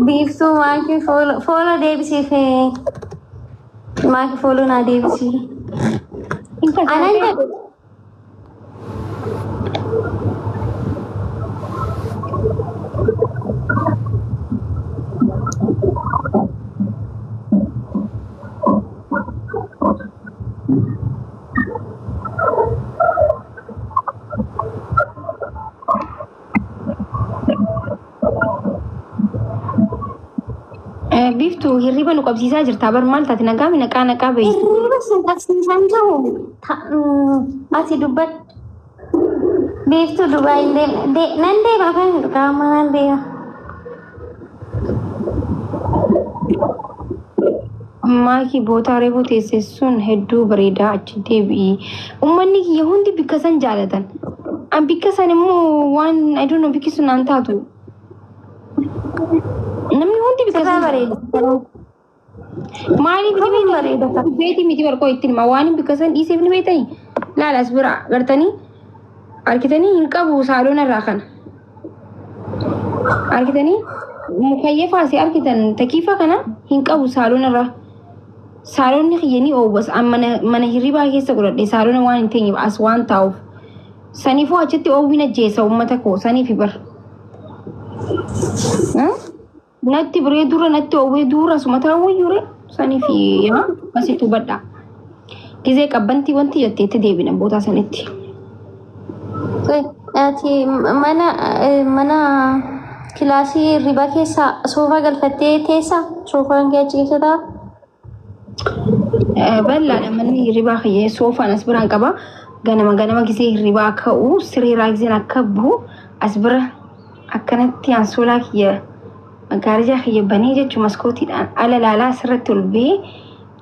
Biiftuu maakii follow deebisiif, maakii follow naa deebisii. Hin Anan facaatee. jedhu. Biiftuu, hirriba nu qabsiisaa jirta bar. Maal taate? Nagaa mi? Naqaa naqaa bahi. Hirriba sin qabsiisan jiru. Ati dubbadhu. Biiftuu, Dubaay hin deemne. Nan deema, afaan hin dhugaa, amma nan deema. Maakii, bootaa reefuu teesse sun hedduu bareedaa, achi deebi'i. Uummanni kiyya hundi bikka san jaalatan. An bikka san immoo waan, I don't know, bikki sun naan taatu. Namni hundi bikka Sirraa san bareeda. Maaliif ni Kopheen beektaa? bareeda. Beetii miti barqoo ittiin hima. Waan bikka san dhiiseef ni beektanii? Laala, as bira gartanii argitanii hin qabu saaloon irraa kana. Argitanii, mukayyeefaa asii argitan, takiifa kana hin qabu saaloon irraa. Saaloonni kiyya ni oowwas. An mana hirribaa keessa godhadhe, saaloona waan hin teenyeef as waan taa'uuf. Saniifuu achitti oowwiin ajjeesa uummata koo saniif bar. Natti biree dura natti oowwee dura asuma taa'uu wayyuure saniif yaa asitti hubadhaa. Gizee qabbantii wanti jettee itti deebina bootaa sanitti. Ati mana kilaasii hirribaa keessa soofaa galfattee teessa? Soofaan kee achi keessa ta'a? Bal'aadha manni hirribaa kiyya, soofaan as biraan qaba. Ganama ganama gisee hirribaa ka'u, sireeraa giseen akka bu'u, as bira akkanatti ansoolaa kiyya, magaarijaa kiyya banee jechuun maskootiidhaan ala laalaa, asirratti ol bahee,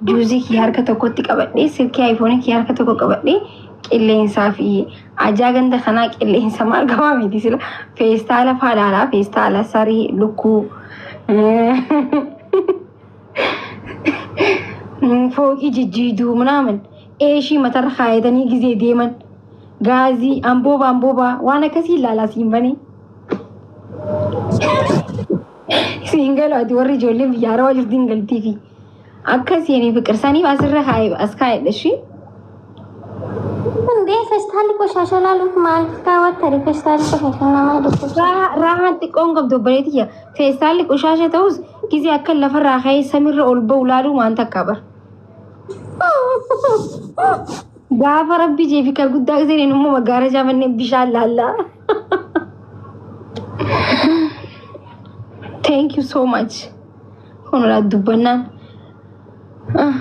juuzii kiyya harka tokkotti qabadhee, silkii aayifoonii kiyya harka tokko qabadhee, qilleensaa fi ajaa ganda kanaa, qilleensa maal qabaa miti, sila feestaala faa laalaa, feestaala, sarii, lukkuu, fooqii jijjiiduu ምናምን, eeshii matarra kaayatanii gizee deeman, gaazii, ambooba ambooba, waan akkasii ilaalaa siin banee. Siin galu, ati warri ijoolleen biyya arabaa jirtu hin galtiifi. Akkasii ani fiqir saniif asirra kaayee as kaayedha ishii. Hundee feestaalli qoshaasha laaluuf maal kaawwattari? Feestaalli qoshaasha nama dhukkubsa. Raahaan xiqqoon qabdu, obboleetiyya. Feestaalli qoshaasha ta'us, gizee akka lafarraa ka'ee samirra ol ba'u laaluun waan takka bar. Gaafa rabbi jeefi kan guddaa giseen immoo maggaarajaa manneen bishaan laallaa. Thank you so much. Kun dubbannaan. Ah,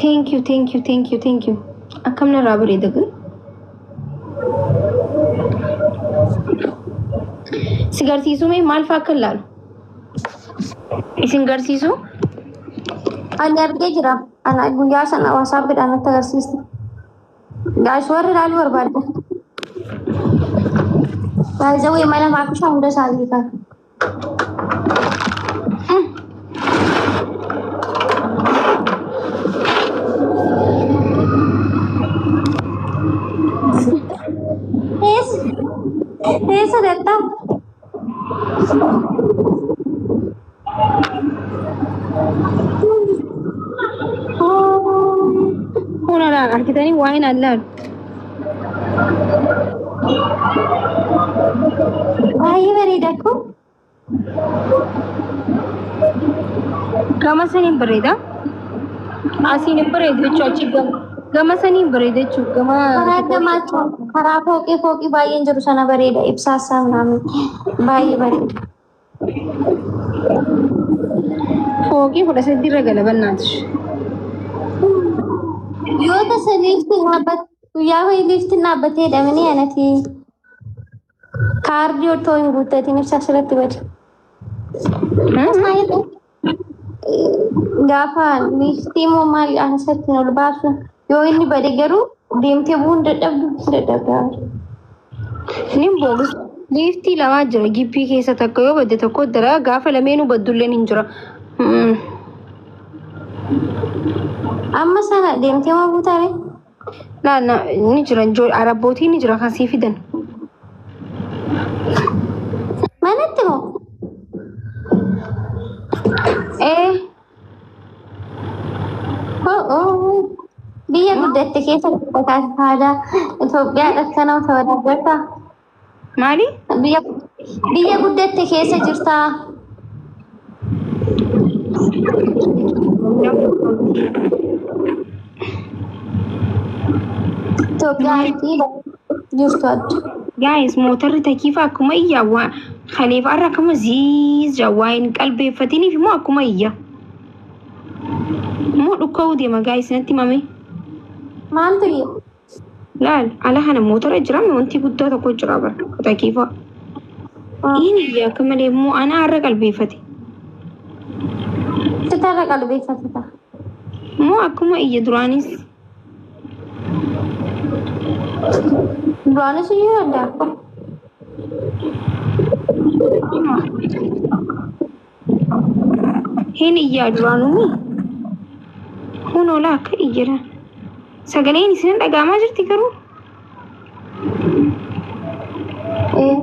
thank you, thank you, thank you, thank you. Akkam narraa bareeda kun. Si garsiisuu mee, maal fa'aa akka ilaalu? Isin garsiisuu? Ani argee jira. Ana guyyaa sana WhatsAppiidhaan natti agarsiiste. Guys, warri ilaaluu barbaadda. Baay'ee mana maakishaa hunda isaa beekaa. Eessa? Eessa deettaa? Kun alaan argitanii waa'een allaalu. Baay'ee bareeda kun. Gama saniin bareeda. Asiin hin bareedu jechuudha, achi gama saniin bareeda jechuudha. Gama Karaa gamaachuu, karaa fooqii baay'een jiru sana bareeda, ibsaa isaa ምናምን baay'ee bareeda. Fooqii 13 irra galabannaati. Yoo tasa liiftiin dhaabbate, guyyaa wayii liiftiin dhaabbatee hidhamanii, anati kaardii otoo hin guuttatiin ibsaa asirratti bade. Gaafa liiftii immoo maal asirratti ol baasu, yoo inni bade garuu deemtee bu'uun dadhabdu dadhabda. Nin boogus. Liiftii lamaa jira gibbii keessa, takka yoo badde tokko dara, gaafa lameenuu baddulleen hin jira. Amma sana deemtee moo buutare? Laala, ni jira, arabbootiin ni jira kan sii fidan. Manatti moo? Ee. Oh, biyya guddatte keessa aadaa Itoophiyaadha akkana ta'uu Maali? Biyya guddatte keessa jirtaa. Itoophiyaatti jirtu adda. Guys, mootarri takiifa akkuma iyya waa kaleef har'a akkuma ziiz waa hin qalbeeffatiniif immoo akkuma iyya. Immoo dhukka'uu deema guys, natti himame. Maaltu iyya? Laal, ala kana mootora jira, wanti guddaa tokko jira bara takiifa. Inni iyya akka malee immoo ana har'a qalbeeffate. Sitarra qalbeeffate ta'a. Immoo akkuma iyya duraanis. Duraanis iyyuu danda'a. Hin iyyaa duraanuu. Kun olaa akka iyyadha. Sagaleen isin dhaga'amaa jirti garuu. Ee.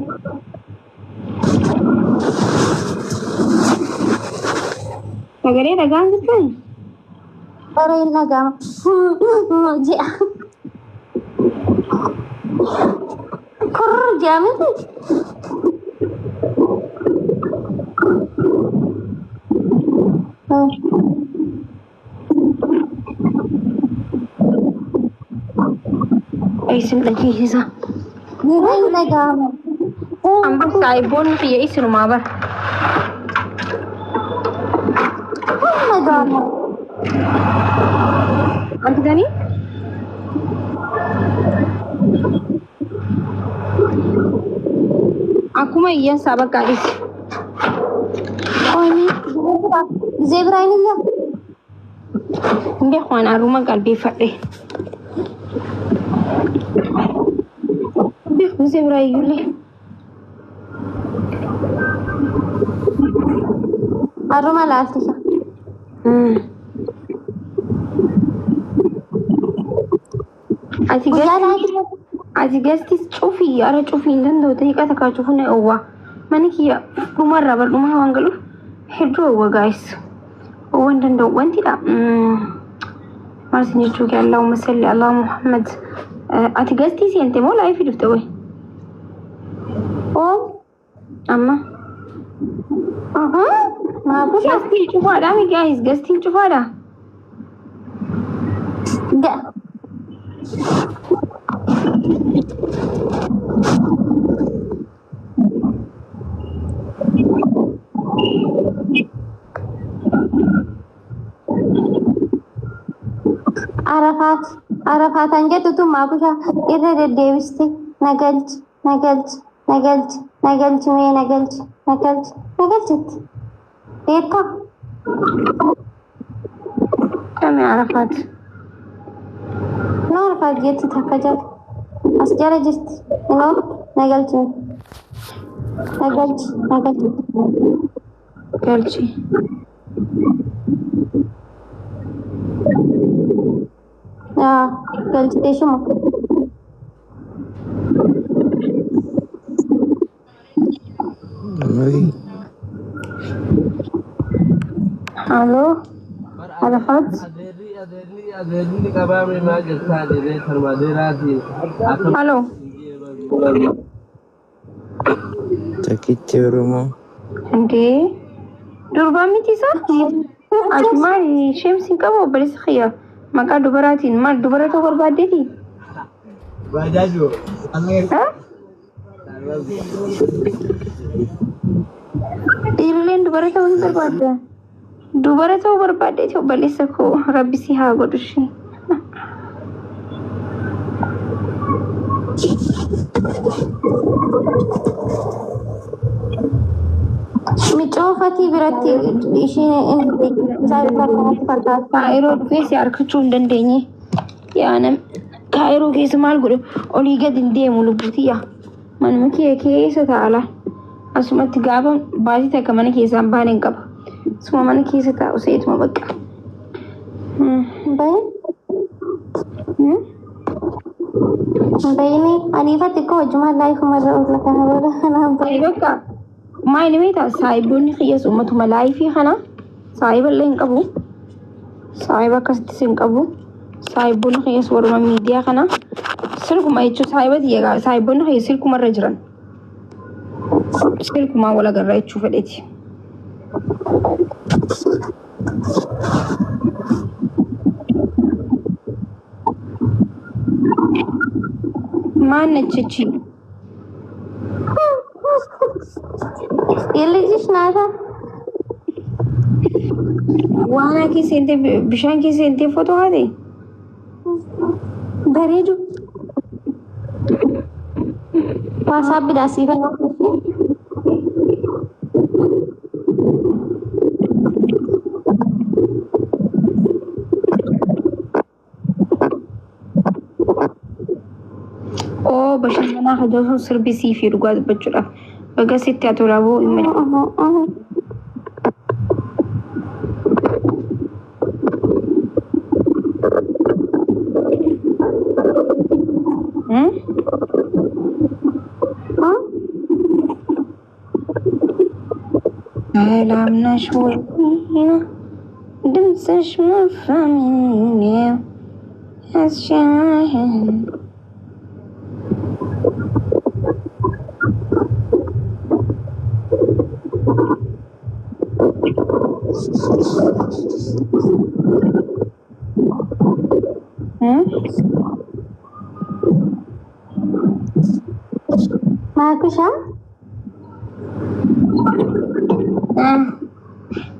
Sagalee dhaga'aa jirtan? Bara hin dhaga'ama. Ji'a. Kurr ji'a miti. Isin dhageessisa. Bara hin dhaga'ama. Amma saayiboonni xiyya isinumaa bara. Hin dhaga'ama. Argitanii? Akkuma iyyansaa bakka dhisi. Ooni. Zeebiraan iyya. Hin beeku waan haruma qalbeeffadhe. Hin beeku zeebraa iyyullee. Haruma laaltisa. Ati Guyyaa gasti laayiti. Ati gastis cufii ara cufii hin danda'u daqiiqaa takkaa cufuu na oowwa. Mani kiyya dhumarraa bar dhumaa waan galuuf hedduu oowwa guys. Oowwa hin danda'u wantidha. Maal isin jechuu kee, Allahumma salli ala Muhammad. Ati gastii seente moo live dhufte wayi? Oo. Amma. Maabusa. Gastiin cufaadha mi guys? Gastiin cufaadha. Ga. Arafaat Arafaataan jettu tun maabusha irra deddeebiste nagalchi nagalchi nagalchi nagalchi mee nagalchi nagalchi nagalchitti. Beektaa? Kami Arafaat? No, Arafaat jetti takka jala. As jala jirti. Inoo nagalchi nagalchi nagalchi. Galchi. Yaa galchitee shuma. Marii. Halo. Arafaat. Adeerri adeerri adeerri qabaame maal jettaa, adeerri tarma adeeraati akkam. Halo. Takkitti Oromoo. Indee durbaa miti isaa? Ati maali sheemsi hin qabu obboleessa kiyya, maqaa dubaraatiin maal dubara ta'uu barbaaddeeti? Bajaajoo. Ha? Dhiirrileen dubara ta'uu ni barbaadda. Dubara ta'uu barbaaddeeti obboleessa koo, rabbi si haa godhu ishee. Micoofatii biratti ishiin isaan fakkaata. Kaayiroo dhufee si harkachuu hin dandeenye. Yaa nam kaayiroo keessa maal godhu, olii gadi hin deemu lubbuutiyya. Manuma kiyya keessa taa'ala. Asumatti gaafa baatii takka mana keessaa hin baane hin qaba. Suma mana keessa taa'u seetuma bakka. Bayin bayini aniifatti koo hojjumaan laayifumarra oola kana booda kanaaf Ani bayin. bakka Maal beektaa saahiboonni kiyyas uummatuma laayifii kana saahiba illee hin qabu. Saahiba akkasittis hin qabu. Saahiboonni kiyyas waruma miidiyaa kana silkuma jechuun saahiba tiyya saahiboonni kiyya silkumarra jiran. Silkumaa wal agarra jechuu fedheeti. Maal nachichi? የልጅሽ ናታ። Waan keessa seentee bishaan keessa seentee footoo haate? በሬዱ ዋሳብ ዳሲፈ Oo bashannanaa hajoo sun sirbisii fi dhugaa dubbachuudhaaf. Baga sitti haa tolu aboo hin ሰላም ነሽ ወይ? ድምፅሽ መፋሚያ ያስሻህን ማኩሻ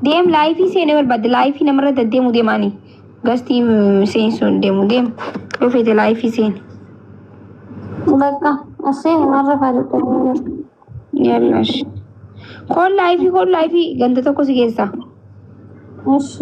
Deem laayifii seenee barbaadde laayifii namarra deddeemuu deemaani. Gastii seensuun deemu deem yoo feete laayifii seeni. በቃ እሴ ማረፍ አልጠ Yaallash. Koon laayifii koon laayifii ganda tokko si geessa. እሺ።